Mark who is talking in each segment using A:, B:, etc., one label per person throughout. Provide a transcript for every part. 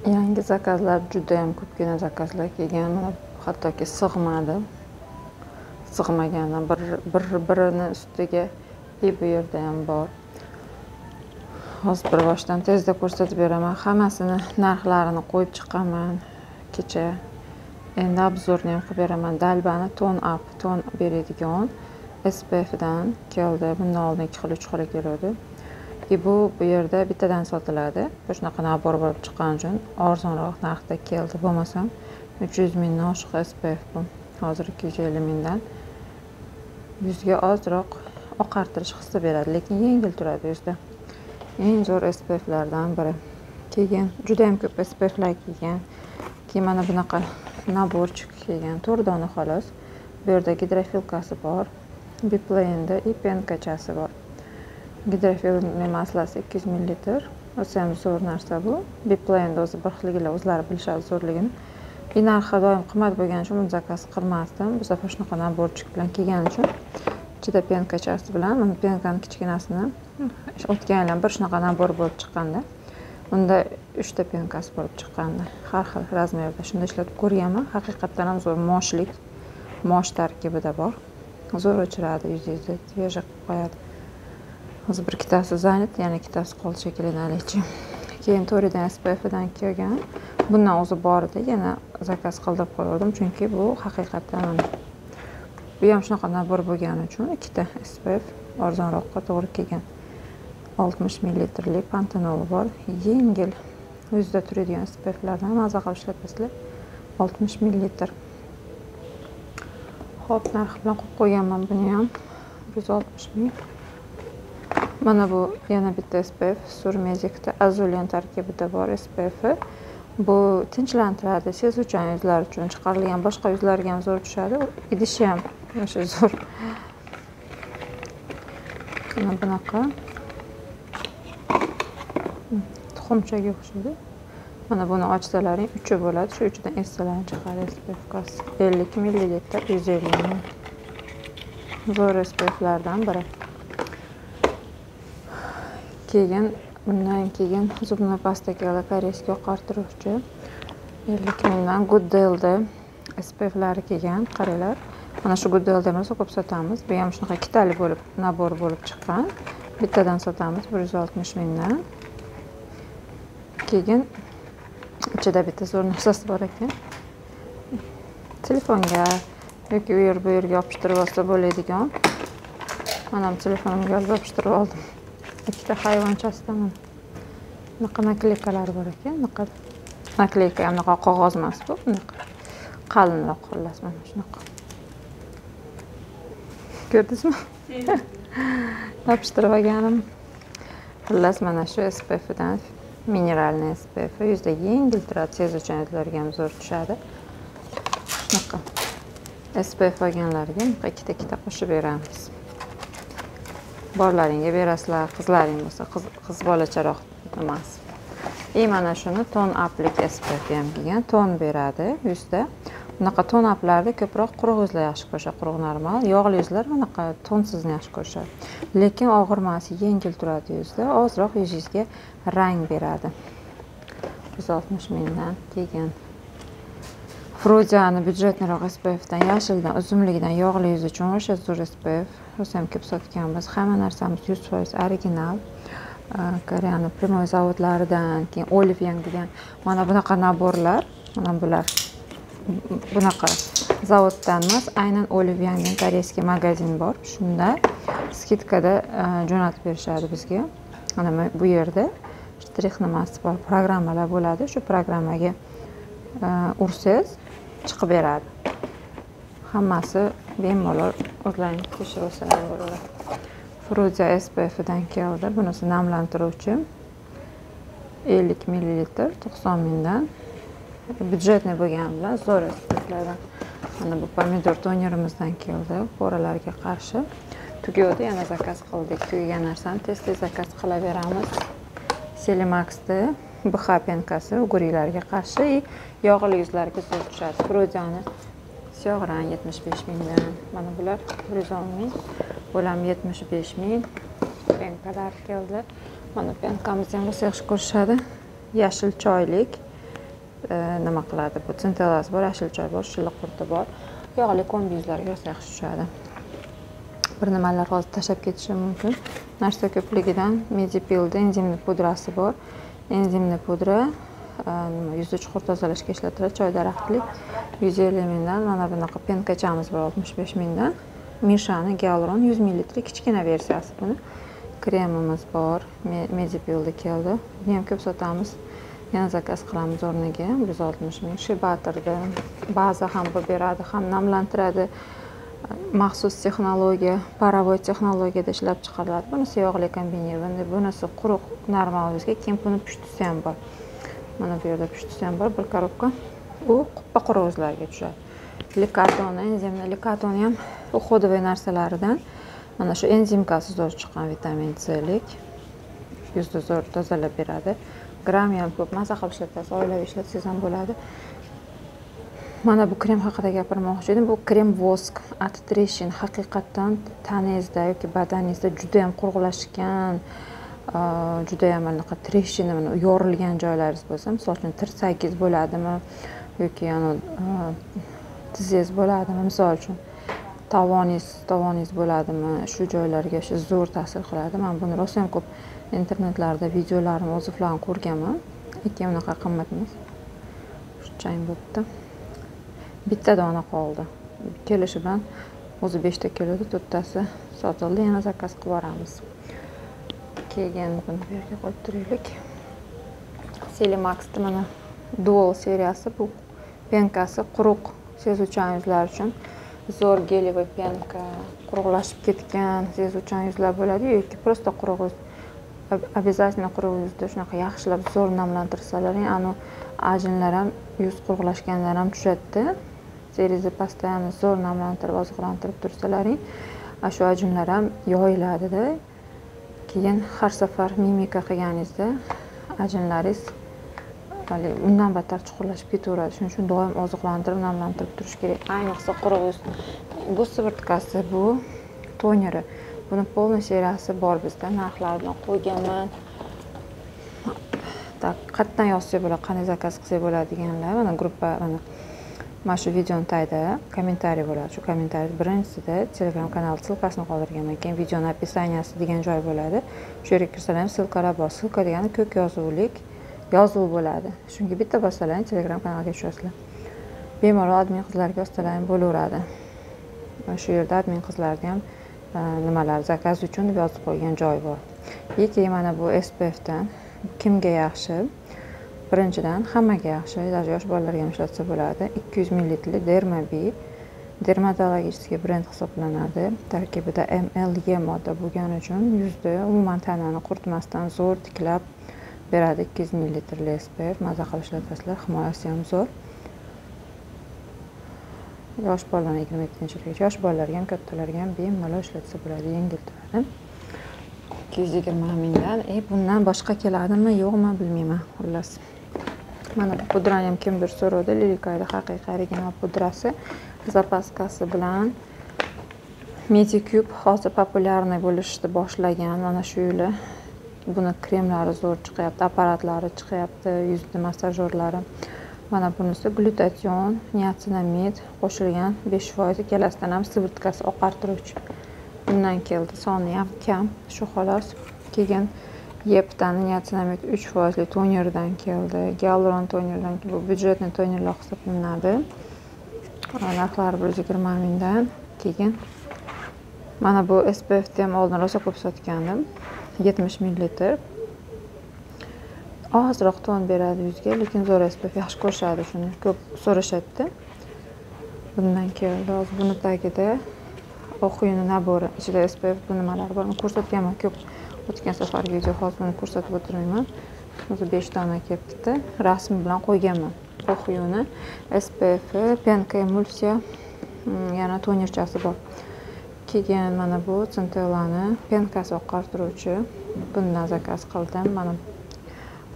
A: Yangi zakazlar juda ham ko'pgina zakazlar kelgan. Mana hattoki sig'madi. Sig'magandan bir birini ustiga и bu yerda ham bor. Hozir bir boshdan tezda ko'rsatib beraman. Hammasini narxlarini qo'yib chiqaman kecha. Endi obzorni ham qilib beraman. Dalbani ton up, ton beradigan SPFdan keldi. Bundan oldin 2 xil, 3 xil keladi. И bu yerda bittadan sotiladi. Bu shunaqa nabor bo'lib chiqqani uchun arzonroq narxda keldi. Bo'lmasam 300 mingdan oshiq SPF bu. Hozir 250 mingdan. Yuzga ozroq oqartirish hissi beradi, lekin yengil turadi yuzda. Eng zo'r SPFlardan biri. Keyin juda ham ko'p SPFlar kelgan. Keyin mana bunaqa naborchik kelgan, 4 dona xolos. Bu yerda gidrofilkasi bor, biplaynda и penkachasi bor. Gidrofilni maslasi 200 ml. O'zi ham zo'r narsa bu. Biplaynda o'zi bir xilgilar o'zlari bilishadi zo'rligini. И narxi doim qimmat bo'lgani uchun buni zakaz qilmasdim. Bu safar shunaqa naborchik bilan kelgani uchun ichida penkachasi bilan, mana penkani kichkinasini o'tgan yil ham bir shunaqa nabor bo'lib chiqqanda, unda 3 ta penkasi bo'lib chiqqandi. Har xil razmerda shunda ishlatib ko'rganman. Haqiqatdan ham zo'r, moshlik, mosh tarkibida bor. Zo'r o'chiradi, yuzingizni svejiy qilib qo'yadi. Hozir bir ikkitasi zanit, yana ikkitasi qoldi shekilli nalichi. Keyin Toridan SPFdan kelgan. Bundan o'zi bor edi, yana zakaz qildirib qo'ydim, chunki bu haqiqatdan mana bu ham shunaqa nabor bo'lgani uchun ikkita SPF arzonroqqa to'g'ri kelgan. 60 ml pantenol bor. Yengil yuzda turadigan SPFlardan maza qilib ishlatasizlar. 60 ml. Xo'p, narxi bilan qo'yib qo'yganman buni ham. 160 ming. Mana bu yana bitta SPF Surmedic'da azulen tarkibida bor SPF. Bu tinchlantiradi, sezuvchan yuzlar uchun chiqarilgan, boshqa yuzlarga ham zo'r tushadi. Idishi ham o'sha zo'r. Mana bunaqa tuxumchaga o'xshaydi. Mana buni ochsalaring 3 bo'ladi. Shu uchidan essalarini chiqadi SPF-kasi. 50 ml 150 ming. Zo'r SPFlardan biri. Keyin bundan keyin zubna pasta keldi, koreyskiy oqartiruvchi 50 mingdan. Goodell'da SPFlari kelgan, qaranglar. Mana shu Goodell'da rosa ko'p sotamiz. Bu ham shunaqa ikkitali bo'lib, nabor bo'lib chiqqan. Bittadan sotamiz 160 mingdan. Keyin ichida bitta zo'r narsasi bor ekan. Telefonga yoki u yer bu yerga yopishtirib olsa bo'ladigan. Mana bu telefonimga olib yopishtirib oldim. Ikkita hayvonchasidan mana bunaqa nakleykalari bor ekan. Bunaqa nakleyka ham bunaqa qog'oz emas bu, bunaqa qalinroq, xullas mana shunaqa. Ko'rdingizmi? Yopishtirib olganim. Xullas mana shu SPFdan mineralniy SPF yuzda yengil turadi, sezuvchan yuzlarga ham zo'r tushadi. Shunaqa SPF olganlarga bunaqa ikkita-ikkita qo'shib beramiz. Borlaringga berasizlar, qizlaring bo'lsa, qiz bolacharoq emas. И mana shuni ton uplik SPF ham kelgan, ton beradi yuzda. Bunaqa ton uplarda ko'proq quruq yuzlar yaxshi ko'rishadi, quruq normal, yog'li yuzlar bunaqa tonsizni yaxshi ko'rishadi. Lekin og'irmas, yengil turadi yuzda, ozroq yuzingizga rang beradi. 160 mingdan kelgan. Frudiani byudjetniroq SPFdan, yashildan, uzumligidan yog'li yuz uchun o'sha zo'r SPF. Rosa ham ko'p sotganmiz. Hamma narsamiz 100% original. Koreyani primoy zavodlaridan, keyin Olive Young degan mana bunaqa naborlar, mana bular bunaqa zavoddan emas, aynan Olive Young degan koreyskiy magazin bor. Shunda skidkada jo'natib berishadi bizga. Mana bu yerda shtrix nimasi bor, programmalar bo'ladi. Shu programmaga ursangiz chiqib beradi. Hammasi bemalol o'zlaring tekshirib olsalar bo'ladi. Frudia SPFdan keldi. Bunisi namlantiruvchi 50 ml 90 mingdan. Byudjetniy bo'lgani bilan zo'r SPFlardan. Mana bu pomidor tonerimizdan keldi. Poralarga qarshi. Tugadi, yana zakaz qildik. Tugagan narsani tez-tez zakaz qilaveramiz. Celimax'da BH penkasi ugrilarga qarshi и yog'li yuzlarga zo'r tushadi. Frudiani siyoh rang 75 mingdan. Mana bular 110 ming. Bular 75 ming. Penkalar keldi. Mana penkamizni ham rosa yaxshi ko'rishadi. Yashil choylik. Nima qiladi bu? Centellasi bor, yashil choy bor, shilliq qurti bor. Yog'li kombi yuzlarga rosa yaxshi tushadi. Bir nimalar hozir tashlab ketishim mumkin. Narsa ko'pligidan Medipilda enzimli pudrasi bor. Enzimli pudra yuzni chuqur tozalashga ishlatiladi, choy daraxtli. 150 mingdan mana bunaqa penkachamiz bor, 65 mingdan. Mishani Gialuron 100 ml kichkina versiyasi buni. Kremimiz bor, Medipilda keldi. Buni ham ko'p sotamiz. Yana zakaz qilamiz o'rniga 160 ming. Shibatrda baza ham bu beradi, ham namlantiradi. Maxsus texnologiya, parovoy texnologiyada ishlab chiqariladi. Bunisi yog'li kombinirованный, bunisi quruq normal yuzga, keyin buni pushtisi ham bor. Mana bu yerda pushtisi ham bor, bir korobka. U quppa quruq yuzlarga tushadi. Likatoni, enzimli likatoni ham uходовый narsalaridan. Mana shu enzimkasi zo'r chiqqan, vitamin C-lik. Yuzni zo'r tozalab beradi. Gram ham ko'p, maza qilib ishlatasiz, oilaviy ishlatsangiz ham bo'ladi. Mana bu krem haqida gapirmoqchi edim. Bu krem vosk от трещин. Haqiqatdan tanangizda yoki badaningizda juda ham quruqlashgan, juda ham anaqa trещина, mana yorilgan joylaringiz bo'lsa, misol uchun tirsagingiz bo'ladimi yoki tizingiz bo'ladimi, misol uchun tovoningiz bo'ladimi, shu joylarga shu zo'r ta'sir qiladi. Men buni rosa ham ko'p internetlarda videolarini, ozivlarni ko'rganman. Lekin unaqa qimmat emas. Shunchayin bo'pti. Bitta dona qoldi. Kelishi bilan o'zi 5 ta keladi, 4 tasi sotildi. Yana zakaz qilib boramiz. Keyin buni bu yerga qo'yib turaylik. Celimax'da mana Dual seriyasi, bu penkasi quruq sezuvchan yuzlar uchun zo'r geliy penka, quruqlashib ketgan sezuvchan yuzlar bo'ladi yoki prosta quruq yuz. Обязательно quruq yuzda shunaqa yaxshilab zo'r namlantirsalaring, anu ajinlar ham, yuz quruqlashganlar ham tushadi-da. Teringizni постоянно zo'r namlantirib, oziqlantirib tursalaring, shu ajinlar ham yoyiladi-da. Keyin har safar mimika qilganingizda ajinlaringiz undan battar chuqurlashib ketaveradi. Shuning uchun doim oziqlantirib, namlantirib turish kerak. Ayniqsa quruq yuz. Bu siviritkasi, bu toneri. Buni polniy seriyasi bor bizda. Narxlari bilan qo'yganman. Tak, qayerdan yozsak bo'ladi, qanday zakaz qilsak bo'ladi deganlar, mana gruppa, mana shu videoni tagida kommentariy bo'ladi. Shu kommentariy birinchisida Telegram kanal ссылкасini qoldirganman. Keyin videoni описанияsi degan joy bo'ladi. Shu yerga kirsalar ham ссылкаlar bor. Ссылка degani ko'k yozuvlik yozuv bo'ladi. Shunga bitta bossalar Telegram kanalga tushasizlar. Bemalol admin qizlarga yozsalar ham bo'laveradi. Mana shu yerda admin qizlarga ham nimalar zakaz uchun deb yozib qo'ygan joy bor. Keyin mana bu SPF dan kimga yaxshi? Birinchidan hammaga yaxshi, даже yosh bolalarga ham ishlatsa bo'ladi. 200 ml Derma B dermatologik brend hisoblanadi. Tarkibida MLE modda bo'lgani uchun yuzni, umuman tanani quritmasdan zo'r tiklab beradi. 200 ml SPF maza qilib ishlatasizlar, himoyasi ham zo'r. Yosh bolalar 27-yilgacha, yosh bolalarga ham, kattalarga ham bemalol ishlatsa bo'ladi, yengil turadi. 220 mingdan. Bundan boshqa keladimi, yo'qmi bilmayman, xullas. Mana bu pudrani ham kimdir so'radi. Lilikayda haqiqiy original pudrasi zapaskasi bilan Medicube hozir populyarniy bo'lishni boshlagan mana shu yili. Buni kremlari zo'r chiqyapti, apparatlari chiqyapti, yuzni massajyorlari. Mana bunisi glutation, niacinamid qo'shilgan 5%, ikkalasidan ham siviritkasi oqartiruvchi. Bundan keldi, soni ham kam, shu xolos. Keyin Yeptani niacinamid 3% tonerdan keldi. Gialuron tonerdan, bu byudjetli tonerlar hisoblanadi. Narxlari 120 mingdan. Keyin mana bu SPF'ni ham oldin rosa ko'p sotgandim. 70 ml. Ozroq ton beradi yuzga, lekin zo'r SPF, yaxshi ko'rishadi, shuni ko'p so'rashadi. Bundan keldi. Hozir buni tagida Oquyuni nabori, ichida SPF bu nimalar bor, ko'rsatganman ko'p o'tgan safargi video, hozir buni ko'rsatib o'tirmayman. O'zi 5 dona kelibdi, rasm bilan qo'yganman. Oquyuni SPF, penka emulsiya, yana tonerchasi bor. Keyin mana bu Centellani penkasi oqartiruvchi, bundan zakaz qildim. Mana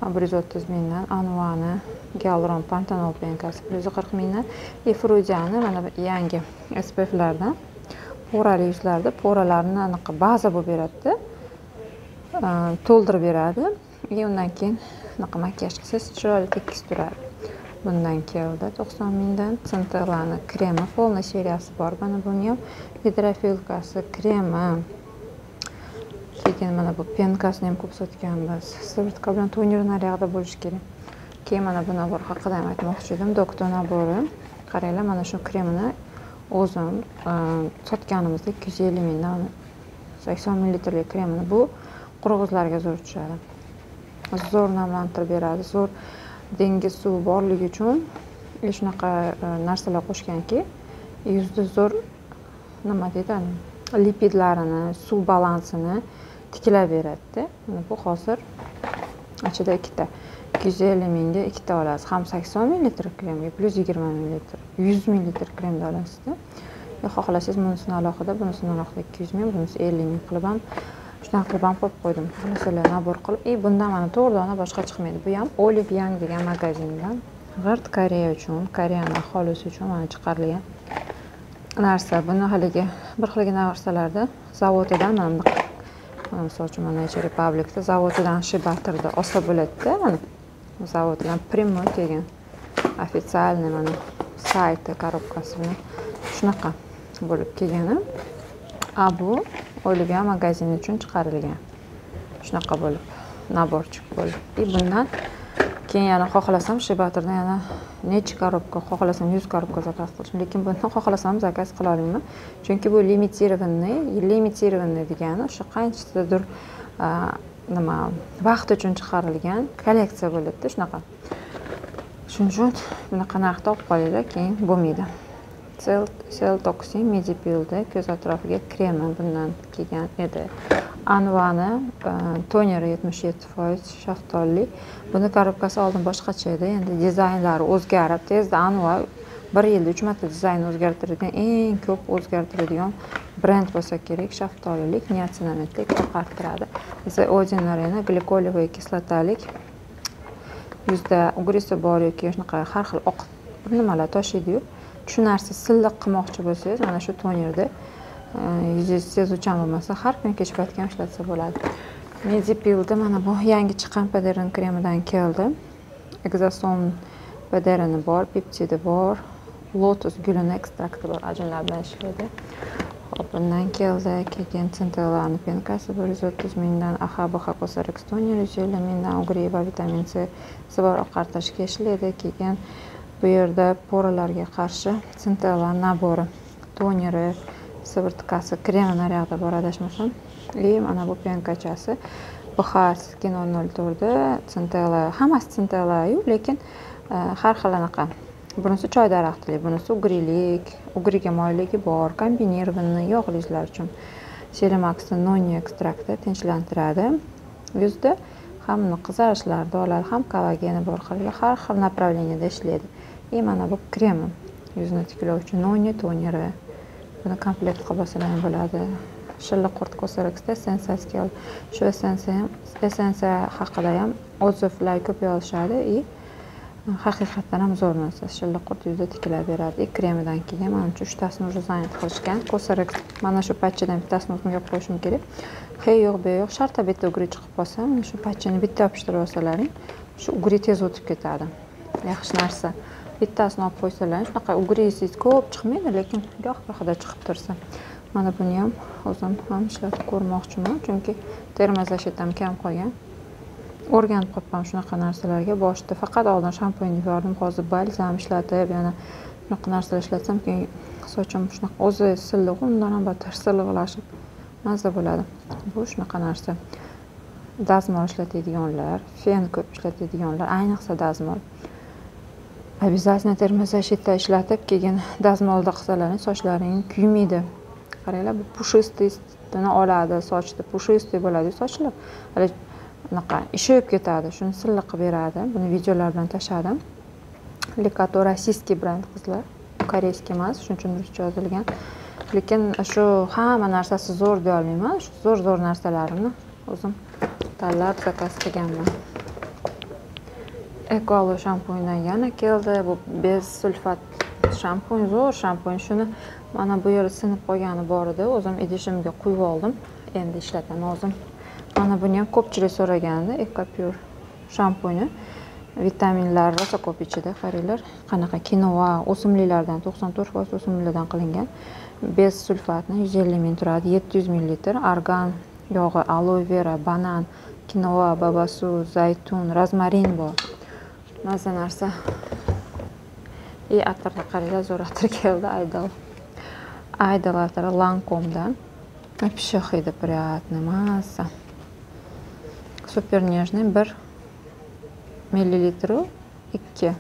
A: 130 mingdan Anvani Gialuron Pantanol penkasi 140 mingdan. Efrudiani mana bu yangi SPFlardan porali yuzlarda poralarni anaqa baza bo'lib beradi, to'ldirib beradi. Undan keyin anaqa makiyaj qilsangiz chiroyli tekis turadi. Bundan keldi 90 mingdan. Centellani kremi, полный seriyasi bor. Mana buni ham гидрофилка si, kremi. Keyin mana bu пенка sini ham ko'p sotganmiz. Сыворотка bilan toner naryoqda bo'lishi kerak. Keyin mana bu набор haqida ham aytmoqchi edim. Doktor набор i. Qaranglar, mana shu kremini o'zim sotganimizda 250 mingdan 80 millilitrlik kremini, bu qurg'izlarga zo'r tushadi. Zo'r namlantirib beradi, zo'r dengiz suvi borligi uchun shunaqa narsalar qo'shganki, yuzda zo'r nima deydi, lipidlarini, suv balansini tiklab beradi. Mana bu hozir ichida ikkita 250 mingga ikkita olasiz. Ham 80 millilitr kremga plyus 20 millilitr, 100 millilitr kremni olasizda. Xohlasangiz bunisini alohida, bunisini alohida 200 ming, bunisi 50 ming qilib ham shunaqa qilib ham qo'yib qo'ydim. Xohlasalar набор qilib, и bundan mana 4 dona boshqa chiqmaydi. Bu ham Olive Young degan magazindan. G'irt Koreya uchun, Koreyani aholisi uchun mana chiqarilgan narsa. Buni haligi bir xilgi narsalarda zavodidan mana bunaqa, misol uchun mana Nature Republic'da zavodidan Shea Butter'da olsa bo'ladida, mana zavodidan прямой kelgan официальный mana sayti, коробка si bilan shunaqa bo'lib kelgani. A bu Olive Young magazini uchun chiqarilgan. Shunaqa bo'lib, наборчик bo'lib. И bundan keyin yana xohlasam Shea Butter'dan yana necha коробка, xohlasam 100 коробка заказ qilishim, lekin buni xohlasam заказ qila olmayman. Chunki bu лимитированный, лимитированный degani o'sha qanchadir nima vaqt uchun chiqarilgan kolleksiya bo'ladi-da, shunaqa. Shuning uchun bunaqa narxda olib qolinglar, keyin bo'lmaydi. Cell Toxin Medipilda ko'z atrofiga kremi bundan kelgan edi. Anvani toneri 77% shaftolli. Buni коробка si oldin boshqacha edi. Endi dizaynlari o'zgarib, tezda Anva bir yilda 3 marta dizayn o'zgartiradigan, eng ko'p o'zgartiradigan brend bo'lsa kerak. Shaftolilik, niacinamidlik oqartiradi. The Ordinary'ni гликолевая kislotalik yuzda угри si bor yoki shunaqa har xil oq bir nimalar toshiydiyu, shu narsa silliq qilmoqchi bo'lsangiz, mana shu tonerda yuzingiz sezuvchan bo'lmasa, har kuni kech paytga ham ishlatsa bo'ladi. Medipilda mana bu yangi chiqqan PDRN kremidan keldi. Exosom PDRNi bor, peptidi bor, lotus gulini ekstrakti bor, ajinlar bilan ishlaydi. Xo'p, bundan keldi. Keyin Centellani пенка si 130 mingdan, AHA BHA Cosrx toner 150 mingdan, угри va vitamin C bor, oqartirishga ishlaydi. Keyin bu yerda пора larga qarshi Centella набор i, toneri, сыворотка si, kremi naryoqda bor adashmasam. И mana bu пенка chasi BHA Skin 004da Centella, hammasi Centella-yu, lekin har xil anaqa. Bunisi choy daraxtli, bunisi угри lik, угри ga moyilligi bor, комбинированный yog'li yuzlar uchun. Celimaxni noni ekstrakti tinchlantiradi yuzda, ham uni qizarishlarni oladi, ham kollageni bor, har xil направление da ishlaydi. И mana bu kremi yuzni tiklovchi noni toneri. Buni komplekt qilib olsalar ham bo'ladi. Shilliq qurt Cosrxda essensiyasi keldi. Shu essensiya ham, essensiya haqida ham отзыв lar ko'p yozishadi и haqiqatdan ham zo'r narsa. Shilliq qurt yuzda tiklab beradi. И kremidan keyin manimcha uchtasini уже занят qilishgan. Cosrx mana shu патч idan bittasini o'zimga olib qo'yishim kerak. He yo'q, be yo'q, shartta bitta угри chiqib qolsa, mana shu патч ini bitta yopishtirib olsalaring, shu угри tez o'tib ketadi. Yaxshi narsa. Bittasini olib qo'ysalar, shunaqa угри siz ko'p chiqmaydi, lekin goh-gohida chiqib tursa. Mana buni ham o'zim ham ishlatib ko'rmoqchiman, chunki термозащита m kam qolgan. O'rganib qolibman shunaqa narsalarga. Boshida faqat oldin shampun yuvardim, hozir balzam ishlatib, yana shunaqa narsalar ishlatsam, keyin sochim shunaqa o'zi silliq, undan ham battar silliqlashib mazza bo'ladi. Bu shunaqa narsa. Dazmol ishlatadiganlar, fen ko'p ishlatadiganlar, ayniqsa dazmol. Обязательно термозащита ishlatib, keyin dazmolda qilsalaring sochlaring kuymaydi. Qaranglar, bu пушистый ini oladi, sochni пушистый bo'ladi sochlar. Hali anaqa ishib ketadi, shuni silliq qilib beradi. Buni videolar bilan tashladim. Likato российский brend qizlar, корейский emas, shuning uchun ruscha yozilgan. Lekin shu hamma narsasi zo'r deya olmayman. Shu zo'r-zo'r narsalarini o'zim tanlab заказ qilganman. Ekolo shampundan yana keldi. Bu без сульфат shampun, zo'r shampun. Shuni mana bu yeri sinib qolgani bor edi. O'zim idishimga quyib oldim. Endi ishlataman o'zim. Mana buni ham ko'pchilik so'ragandi, Ecopure shampuni. Vitaminlar rosa ko'p ichida, qaranglar. Qanaqa kinoa o'simliklardan 94% o'simliklardan qilingan. Bez sulfatni 150 ming turadi, 700 ml. Argan yog'i, aloe vera, banan, kinoa, babasu, zaytun, rozmarin bor. Mazza narsa. И atirni qaranglar, zo'r atir keldi, Idol. Idol atiri Lancome'dan. Вообще hidi приятный, mazza. Super нежный, 1 millilitri 2.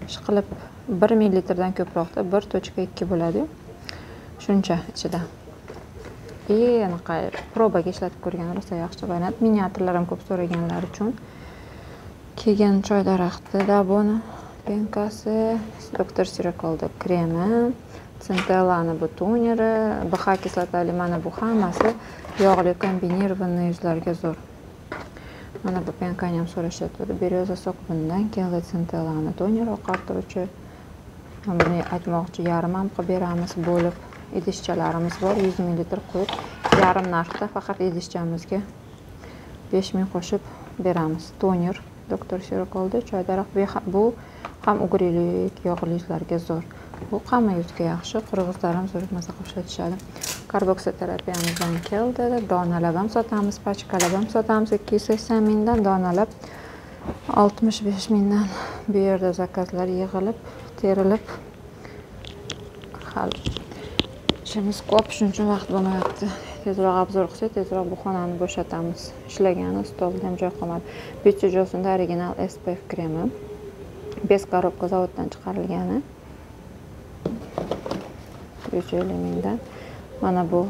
A: Ishqilib 1 millilitrdan ko'proqda 1.2 bo'ladi. Shuncha ichida. И anaqa probaga ishlatib ko'rgan rosa yaxshi variant. Mini atirlar ham ko'p so'raganlar uchun. Keyin choy daraxti Daboni пенка si, Doktor Sirakolda kremi, Centellani bu toneri, BH kislotali, mana bu hammasi yog'li kombinированный yuzlarga zo'r. Mana bu пенка ni ham so'rashyapti. Береза сок bundan keldi, Centellani toneri oqartiruvchi. Buni aytmoqchi, yarim ham qilib beramiz bo'lib. Idishchalarimiz bor, 100 ml qo'yib, yarim narxda faqat idishchamizga 5000 qo'shib beramiz. Toner Doktor Sirakolda choy daraxt bu ham ugrilik, yog'li yuzlarga zo'r. Bu hamma yuzga yaxshi, qirg'izlar ham zo'r maza qilib ishlatishadi. Karboksoterapiyamizdan keldi, donalab ham sotamiz, pachkalab ham sotamiz, 280 mingdan donalab 65 mingdan. Bu yerda zakazlar yig'ilib, terilib, hali ishimiz ko'p, shuning uchun vaqt bo'lmayapti. Tezroq obzor qilsak, tezroq bu xonani bo'shatamiz. Ishlagani stolda ham joy qolmadi. Beauty Johnsonda original SPF kremi. Bez korobka zavoddan chiqarilgani. 350 mingdan. Mana bu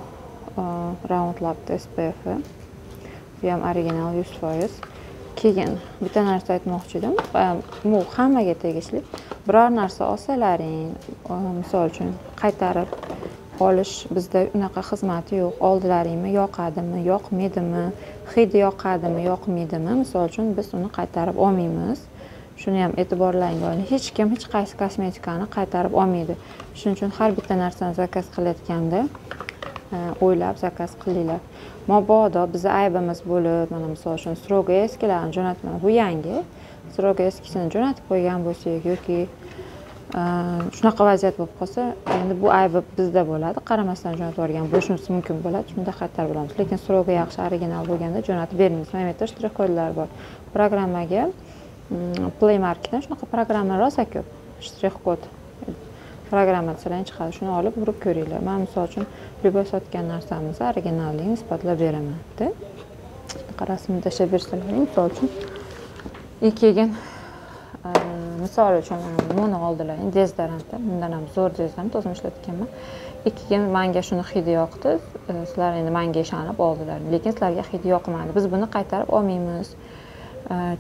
A: Round Lab'da SPF. Bu ham original 100%. Keyin bitta narsa aytmoqchi edim. Bu hammaga tegishli. Biror narsa olsalaring, misol uchun qaytarib olish bizda unaqa xizmati yo'q. Oldilaringmi, yoqadimi, yoqmaydimi, hidi yoqadimi, yoqmaydimi, misol uchun biz uni qaytarib olmaymiz. Shuni ham e'tiborlaring. Hech kim hech qaysi kosmetikani qaytarib olmaydi. Shuning uchun har bitta narsani zakaz qilayotganda o'ylab zakaz qilinglar. Mabodo bizni aybimiz bo'lib, mana misol uchun srogi eskilarni jo'natma, bu yangi srogi eskisini jo'natib qo'ygan bo'lsak yoki shunaqa vaziyat bo'lib qolsa, endi bu aybi bizda bo'ladi. Qaramasdan jo'natib yuborgan bo'lishimiz mumkin bo'ladi. Shunda qaytarib olamiz. Lekin srogi yaxshi, original bo'lganda jo'natib bermaymiz. Mana bu yerda shtrix kodlar bor. Programmaga Play Marketdan shunaqa programma rosa ko'p. Shtrix kod programma desalar chiqadi. Shuni olib urib ko'ringlar. Men misol uchun любой sotgan narsamizni originalligini isbotlab beraman-da. Shunaqa rasmni tashlab bersalaring, misol uchun. Keyin misol uchun buni oldilaring, dezodorantda. Bundan ham zo'r dezodorant o'zim ishlatganman. Keyin menga shuni hidi yoqdi. Sizlar endi menga ishonib oldilar. Lekin sizlarga hidi yoqmadi. Biz buni qaytarib olmaymiz.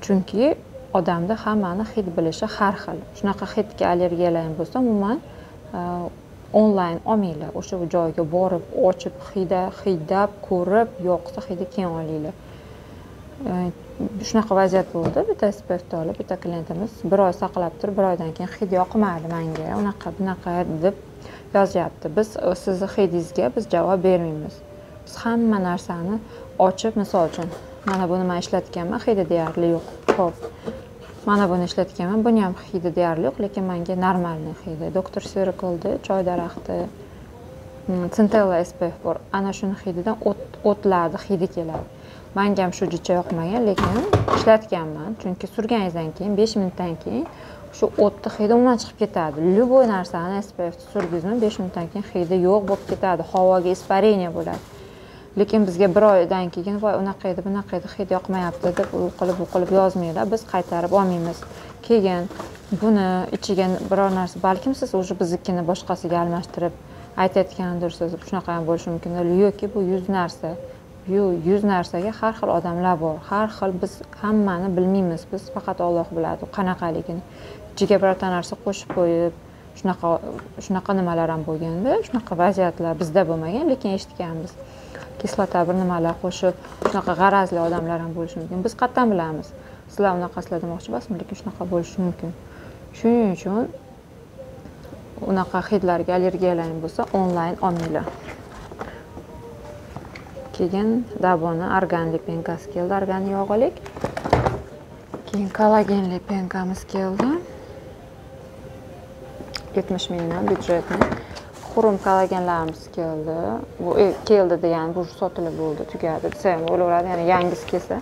A: Chunki odamda hammani hid bilishi har xil. Shunaqa hidga allergiyalaring bo'lsa, umuman onlayn olmanglar. O'sha joyga borib, ochib, hidab, ko'rib, yoqsa hidi keyin olinglar. Shunaqa vaziyat bo'ldi. Bitta SPFni olib, bitta klientimiz bir oy saqlab turib, bir oydan keyin hid yoqmadi menga, unaqa bunaqa deb yozyapti. Biz sizni hidingizga biz javob bermaymiz. Biz hamma narsani ochib, misol uchun, mana buni men ishlatganman, hidi deyarli yo'q. Xo'p. Mana buni ishlatganman, buni ham hidi deyarli yo'q, lekin menga normalniy hidi. Doktor Sirakolda choy daraxti, Centella SPF bor. Ana shuni hididan o'tlarni hidi keladi. Menga ham shu jicha yoqmagan, lekin ishlatganman. Chunki surganingizdan keyin 5 minutdan keyin shu o'tni hidi umuman chiqib ketadi. Любой narsani SPF surdingizmi, 5 minutdan keyin hidi yo'q bo'lib ketadi, havoga испарение bo'ladi. Lekin bizga bir oydan keyin voy unaqa edi, bunaqa edi, hid yoqmayapti deb u qilib, bu qilib yozmanglar, biz qaytarib olmaymiz. Keyin buni ichiga biror narsa, balkim siz o'sha biznikini boshqasiga almashtirib aytayotgandirsiz, shunaqa ham bo'lishi mumkin. Yoki bu 100 narsa. 100 narsaga har xil odamlar bor. Har xil, biz hammani bilmaymiz. Biz faqat Alloh biladi qanaqaligini. Ichiga birorta narsa qo'shib qo'yib, shunaqa nimalar ham bo'lganda, shunaqa vaziyatlar bizda bo'lmagan, lekin eshitganmiz. Kislota bir nimalar qo'shib, shunaqa g'arazli odamlar ham bo'lishi mumkin. Biz qatdan bilamiz. Sizlar unaqasizlar demoqchi emasman, lekin shunaqa bo'lishi mumkin. Shuning uchun unaqa hidlarga allergiyalaring bo'lsa, onlayn olmanglar. Keyin Daboni arganli penkasi keldi, argan yog'lik. Keyin kollagenli пенка miz keldi. 70 mingdan бюджетный. Xurum kollagenlarimiz keldi. Bu keldi degani bu sotilib bo'ldi, tugadi desa ham bo'laveradi. Ya'ni yangisi kelsa,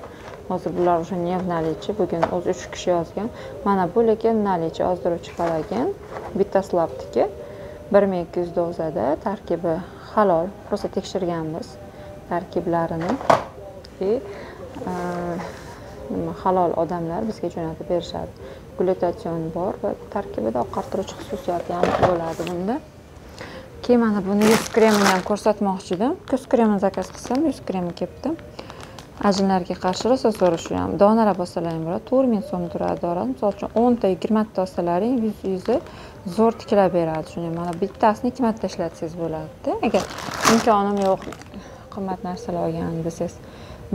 A: hozir bular уже не в наличии. Bugun o'zi 3 kishi yozgan. Mana bu lekin наличие ozdiruvchi kollagen, bitta slabniki 1200 dozada, tarkibi halol, rosa tekshirganmiz tarkiblarini. И nima halol odamlar bizga jo'natib berishadi. Glutation bor va tarkibida oqartiruvchi xususiyati ham bo'ladi bunda. Keyin mana buni yuz kremini ham ko'rsatmoqchi edim. Ko'z kremini zakaz qilsam, yuz kremi kelibdi. Ajinlarga qarshi rosa zo'r shu ham. Donalab olsalar ham bo'ladi. 4000 so'm turadi dona. Misol uchun 10 ta, 20 ta olsalaring yuzi zo'r tiklab beradi. Shuni mana bittasini 2 marta ishlatsangiz bo'ladi-da. Agar imkonim yo'q qimmat narsalar olgan desangiz.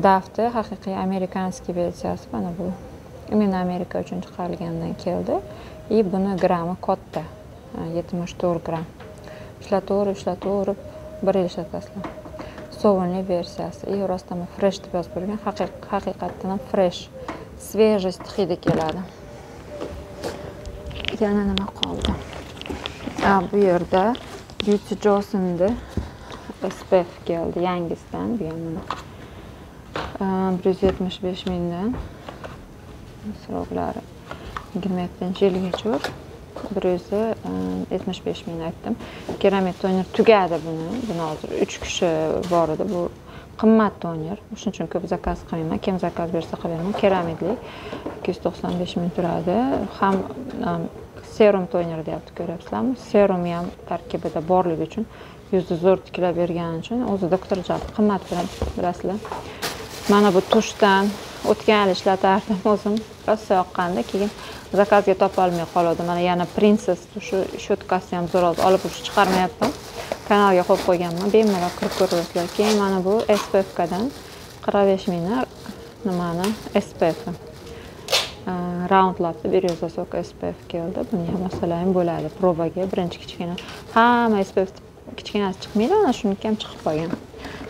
A: Daftı haqiqiy amerikanskiy versiyasi mana bu. Именно Amerika uchun chiqarilgandan keldi. И buni grammi katta. 74 gram. Ishlataverib bir yil ishlatasizlar. Sovunli versiyasi. И rostdan fresh deb yozib qo'yilgan. Haqiqatdan ham fresh, свежесть hidi keladi. Yana nima qoldi? Bu yerda Beauty Johnson'da SPF keldi, yangisidan. Bu ham mana 175 mingdan. Sroqlari 27-yilgacha 175 ming aytdim. Keramik toner tugadi buni. Buni hozir 3 kishi bor edi. Bu qimmat toner. Shuning uchun ko'p zakaz qilmayman. Kim zakaz bersa qilaman. Keramikli 295 ming turadi. Ham serum toner deyapti, ko'ryapsizlarmi? Serum ham tarkibida borligi uchun yuzni zo'r tiklab bergani uchun o'zi doktor jabr qimmat bilasizlar. Mana bu tushdan o'tgan yil ishlatardim o'zim, rosa yoqqanda, keyin zakazga topa olmay qoldim. Mana yana Princess shu shotkasi ham zo'r oldi. Olib chiqarmayapman. Kanalga qo'yib qo'yganman. Bemalol kirib ko'rasizlar. Keyin mana bu SPF dan 45 mingdan nimani SPF. Roundlabda 100 sok SPF keldi. Buni ham olsalar ham bo'ladi. Probaga birinchi kichkina. Hamma SPF kichkinasi chiqmaydi, ana shuniki ham chiqib qolgan.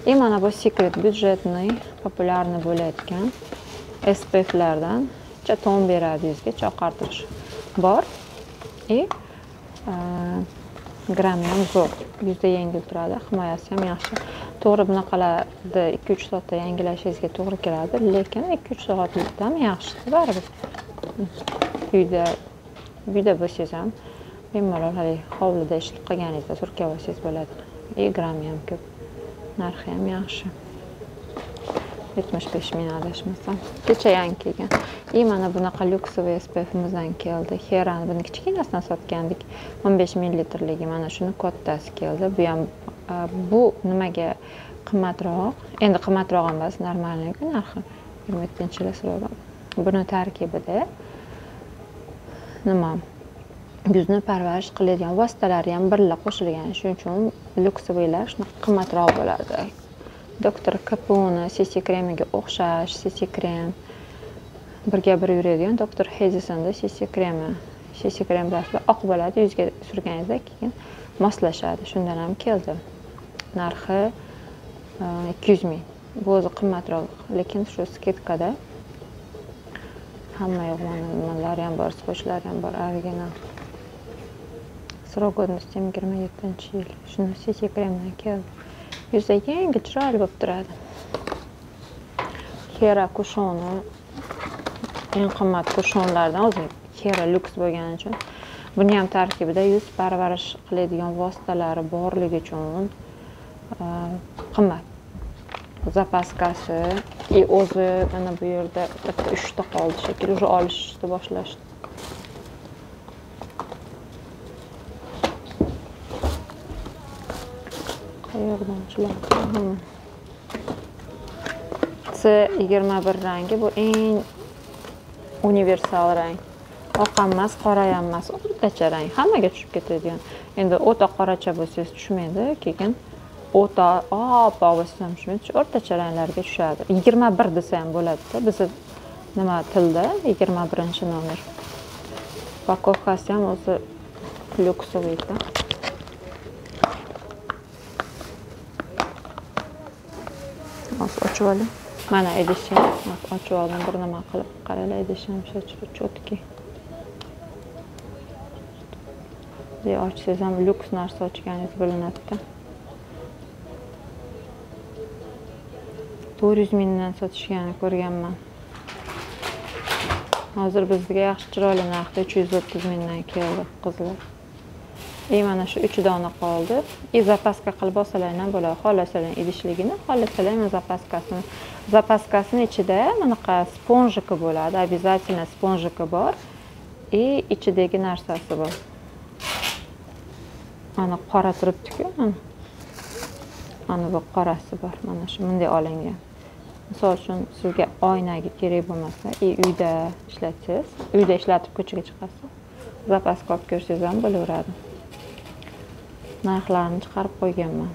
A: И mana bu Secret byudjetniy, populyarni bo'layotgan SPFlardan ton beradi yuzga, oqartirish bor. И grammi ham zo'r, yuzda yengil turadi, himoyasi ham yaxshi. To'g'ri, bunaqalarni 2-3 soatda yangilashingizga to'g'ri keladi, lekin 2-3 soatlikda ham yaxshi baribir. Uyda bo'lsangiz ham bemalol hali hovlida ishlik qilganingizda surkab olsangiz bo'ladi. И grammi ham ko'p, narxi ham yaxshi. 75 ming adashmasam. Kecha yangi kelgan. И mana bunaqa lyuksoviy SPFimizdan keldi. Herani buni kichkinasidan sotgandik. 15 millilitrligi mana shuni kattasi keldi. Bu ham bu nimaga qimmatroq? Endi qimmatroq emas, normalniy narxi. 27-yil so'radim. Buni tarkibida nima? Yuzni parvarish qiladigan vositalari ham birga qo'shilgan. Shuning uchun lyuksoviylar shunaqa qimmatroq bo'ladi. Doktor Capone CC kremiga o'xshash CC krem birga bir yuradigan Doktor Hedisonda CC kremi. CC krem bilasizlar, oq bo'ladi, yuzga surganingizda keyin moslashadi. Shundan ham keldi. Narxi 200 ming. Bu o'zi qimmatroq, lekin shu skidkada hamma yo'q, mana nimalari ham bor, skochlar ham bor, original. Срок годности 27-yil. Shuni CC kremdan keldi. Yuzda yengil chiroyli bo'lib turadi. Hera kushoni eng qimmat kushonlardan, o'zi Hera lyuks bo'lgani uchun buni ham tarkibida yuz parvarish qiladigan vositalari borligi uchun qimmat. Zapaskasi и o'zi mana bu yerda bitta 3 ta qoldi shekilli, уже olishni boshlashdi. Qayerdan ochiladi? C21 rangi bu eng universal rang. Oq ham emas, qora ham emas, o'rtacha rang, hammaga tushib ketadigan. Endi o'ta qoracha bo'lsangiz tushmaydi, keyin o'ta oppoq bo'lsangiz ham tushmaydi, o'rtacha ranglarga tushadi. 21 desa ham bo'ladi-da, bizni nima tilda 21-nomer. Упаковкasi ham o'zi lyuksoviyda. Hozir ochib oling. Mana idishi ochib oldim, bir nima qilib qaranglar, idishi ham чётки. Bunday ochsangiz ham lyuks narsa ochganingiz bilinadi-da. 400 mingdan sotishganini ko'rganman. Hozir bizga yaxshi chiroyli narxda 330 mingdan keldi qizlar. Mana shu 3 dona qoldi. Zapaska qilib olsalar ham bo'ladi. Xohlasalar idishligini, xohlasalar ham zapaskasini. Zapaskasini ichida bunaqa sponjika bo'ladi. Обязательно sponjika bor. Ichidagi narsasi bor. Mana qora turibdi-ku, mana. Mana bu qorasi bor. Mana shu bunday olingan. Misol uchun sizga oynaga kerak bo'lmasa, uyda ishlatsangiz, uyda ishlatib ko'chaga chiqasiz. Zapaska olib ko'rsangiz ham bo'laveradi. Narxlarini chiqarib qo'yganman.